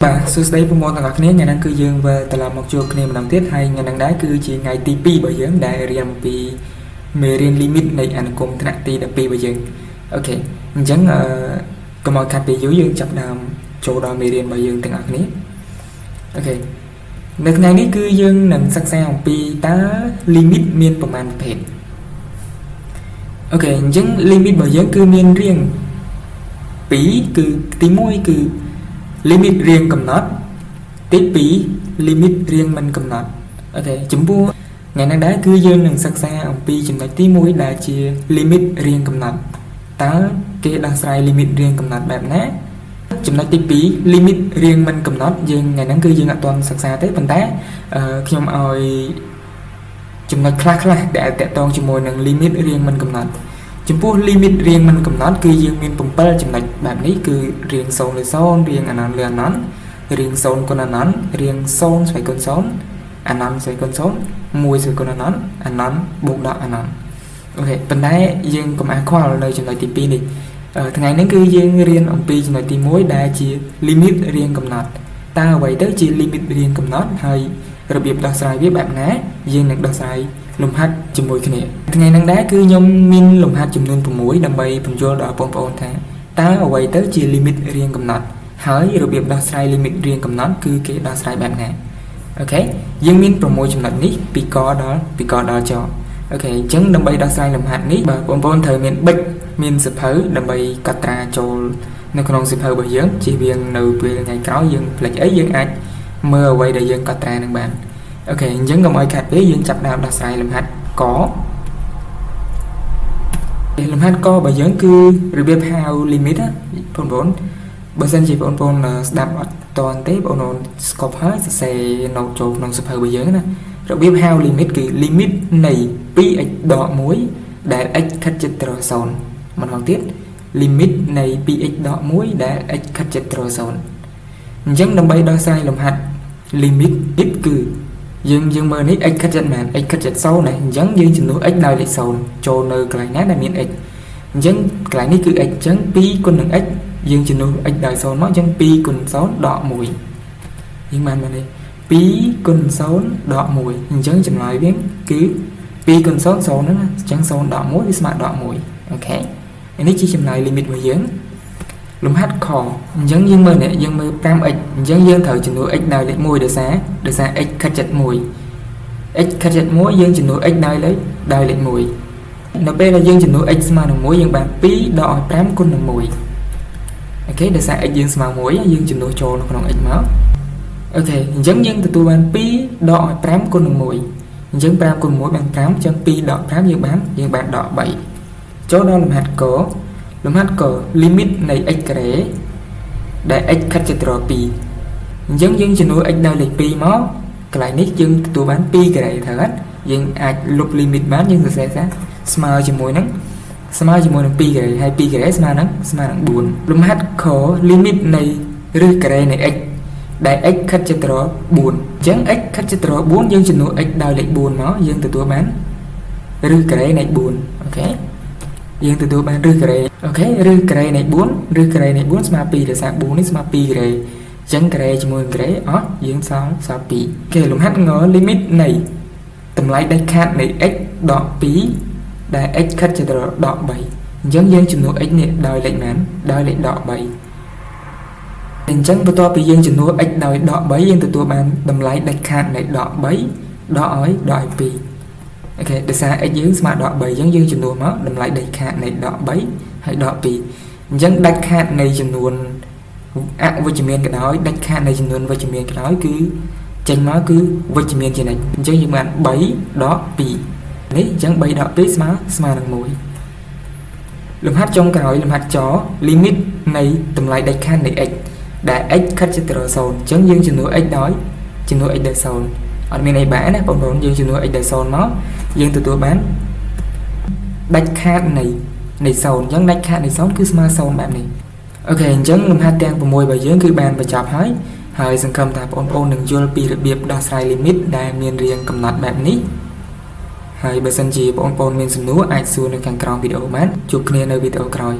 បាទសួស្តីបងប្អូនទាំងអស់គ្នាថ្ងៃនេះគឺយើងវិលត្រឡប់មកជួបគ្នាម្ដងទៀតហើយថ្ងៃនេះដែរគឺជាថ្ងៃទី2របស់យើងដែលរៀនអំពីមេរៀន limit នៃអនុគមន៍ថ្នាក់ទី12របស់យើង OK អញ្ចឹងអឺកុំឲ្យខាត់ពេលយូរយើងចាប់ដើមចូលដល់មេរៀនរបស់យើងទាំងអស់គ្នា OK នៅថ្ងៃនេះគឺយើងនឹងសិក្សាអំពីតើ limit មានប៉ុន្មានប្រភេទ OK អញ្ចឹង limit របស់យើងគឺមានរាង2គឺទី1គឺ limit រាងកំណត់ទី2 limit រាងមិនកំណត់ OK ចំពោះថ្ងៃនេះដែរគឺយើងនឹងសិក្សាអំពីចំណុចទី1ដែលជា limit រាងកំណត់តើគេដោះស្រាយ limit រាងកំណត់បែបណាចំណុចទី2 limit រាងមិនកំណត់យើងថ្ងៃហ្នឹងគឺយើងអត់ទាន់សិក្សាទេប៉ុន្តែខ្ញុំឲ្យចំណុចខ្លះខ្លះដែលតាក់ទងជាមួយនឹង limit រាងមិនកំណត់ចំពោះ limit រាងមិនកំណត់គឺយើងមាន7ចំណុចបែបនេះគឺរាង0លើ0រាងអនន្តលើអនន្តរាង0គុណអនន្តរាង0ស្វ័យគុណ0អនន្តស្វ័យគុណ0 1ស្វ័យគុណអនន្តអនន្តបូកដល់អនន្ត OK ប៉ុន្តែយើងកុំអាខ្វល់នៅចំណុចទី2នេះថ្ងៃនេះគឺយើងរៀនអំពីចំណុចទី1ដែលជា limit រាងកំណត់តើអ្វីទៅជា limit រាងកំណត់ហើយរបៀបដោះស្រាយវាបែបណាយើងនឹងដោះស្រាយលំហាត់ជាមួយគ្នាថ្ងៃហ្នឹងដែរគឺខ្ញុំមានលំហាត់ចំនួន6ដើម្បីពន្យល់ដល់បងប្អូនថាតើអ្វីទៅជា limit រាងកំណត់ហើយរបៀបដោះស្រាយ limit រាងកំណត់គឺគេដោះស្រាយបែបណា OK យើងមាន6ចំណុចនេះពីកដល់ពីកដល់ច OK អញ្ចឹងដើម្បីដោះស្រាយលំហាត់នេះបើបងប្អូនត្រូវមានប៊ិចមានសៀវភៅដើម្បីកត់ត្រាចូលនៅក្នុងសៀវភៅរបស់យើងជៀសវាងនៅពេលថ្ងៃក្រោយយើងភ្លេចអីយើងអាចមើលអ្វីដែលយើងកត់ត្រានឹងបាន OK អញ្ចឹងកុំឲ្យខាត់ពេកយើងចាប់ដើមដោះស្រាយលំហាត់កលំហាត់ករបស់យើងគឺរបៀបហៅ limit ណាបងប្អូន បើសិនជាបងប្អូនស្ដាប់អត់ទាន់ទេបងប្អូន stop ហើយសរសេរ note ចូលក្នុងសៀវភៅរបស់យើងណារបៀបហៅ limit គឺ limit នៃ 2x ដក1ដែល x ខិតជិតត្រូវ0ម្ដងទៀត limit នៃ 2x ដក1ដែល x ខិតជិតត្រូវ0អញ្ចឹងដើម្បីដោះស្រាយលំហាត់ limit គឺយើងយើងមើលនេះ x ខិតជិតប៉ុន្មាន x ខិតជិត0ណាអញ្ចឹងយើងជំនួស x ដោយលេខ0ចូលនៅកន្លែងណាដែលមាន x អញ្ចឹងកន្លែងនេះគឺ x អញ្ចឹង2គុណនឹង x យើងជំនួស x ដោយ0មកអញ្ចឹង2គុណ0ដក1យើងបានមកនេះ2គុណ0ដក1អញ្ចឹងចម្លើយវាគឺ2គុណ0 0ហ្នឹងណាអញ្ចឹង0ដក1វាស្មើដក1 OK នេះជាចម្លើយ limit របស់យើងលំហាត់ខអញ្ចឹងយើងមើលនេះយើងមើល 5x អញ្ចឹងយើងត្រូវជំនួស x ដោយលេខ1ដោយសារដោយសារ x ខិតជិត1 x ខិតជិត1យើងជំនួស x ដោយលេខដោយលេខ1នៅពេលដែលយើងជំនួស x ស្មើនឹង1យើងបាន2ដកឲ្យ5គុណនឹង1 OK ដោយសារ x យើងស្មើ1យើងជំនួសចូលនៅក្នុង x មក OK អញ្ចឹងយើងទទួលបាន2ដកឲ្យ5គុណនឹង1អញ្ចឹង5គុណ1បាន5អញ្ចឹង2ដក5យើងបានយើងបានដក3ចូលដល់លំហាត់កលំហាត់ក limit នៃ x ការ៉េដែល x ខិតជិតរក2អញ្ចឹងយើងជំនួស x ដោយលេខ2មកកន្លែងនេះយើងទទួលបាន2ការ៉េត្រូវអត់យើងអាចលុប limit បានយើងសរសេរថាស្មើជាមួយនឹងស្មើជាមួយនឹង2ការ៉េហើយ2ការ៉េស្មើនឹងស្មើនឹង4លំហាត់ខ limit នៃឫសការ៉េនៃ x ដែល x ខិតជិតរក4អញ្ចឹង x ខិតជិតរក4យើងជំនួស x ដោយលេខ4មកយើងទទួលបានឫសការ៉េនៃ4 OK យើងទទួលបានឫសការ៉េ OK ឫសការ៉េនៃ4ឫសការ៉េនៃ4ស្មើ2ដោយសារ4នេះស្មើ2ការ៉េអញ្ចឹងការ៉េជាមួយការ៉េអស់យើងសល់សល់2គេលំហាត់ង limit នៃតម្លៃដាច់ខាតនៃ x ដក2ដែល x ខិតជិតរកដក3អញ្ចឹងយើងជំនួស x នេះដោយលេខប៉ុន្មានដោយលេខដក3 អញ្ចឹងបន្ទាប់ពីយើងជំនួស x ដោយដក3យើងទទួលបានតម្លៃដាច់ខាតនៃដក3ដកឲ្យដកឲ្យ2 OK ដោយសារ x យើងស្មើដក3អញ្ចឹងយើងជំនួសមកតម្លៃដាច់ខាតនៃដក3ហើយដក2អញ្ចឹងដាច់ខាតនៃចំនួនអវិជ្ជមានក៏ដោយដាច់ខាតនៃចំនួនវិជ្ជមានក៏ដោយគឺចេញមកគឺវិជ្ជមានជានិច្ចអញ្ចឹងយើងបាន3ដក2នេះអញ្ចឹង3ដក2ស្មើស្មើនឹង1លំហាត់ចុងក្រោយលំហាត់ច limit នៃតម្លៃដាច់ខាតនៃ x ដែល x ខិតជិតទៅរក0អញ្ចឹងយើងជំនួស x ដោយជំនួស x ដោយ0អត់មានអីបែរណាបងប្អូនយើងជំនួស x ដោយ0មកយើងទទួលបានដាច់ខាតនៃនៃ0អញ្ចឹងដាច់ខាតនៃ0គឺស្មើ0បែបនេះ OK អញ្ចឹងលំហាត់ទាំង6របស់យើងគឺបានបញ្ចប់ហើយហើយសង្ឃឹមថាបងប្អូននឹងយល់ពីរបៀបដោះស្រាយ limit ដែលមានរាងកំណត់បែបនេះហើយបើសិនជាបងប្អូនមានសំណួរអាចសួរនៅខាងក្រោមវីដេអូបានជួបគ្នានៅវីដេអូក្រោយ។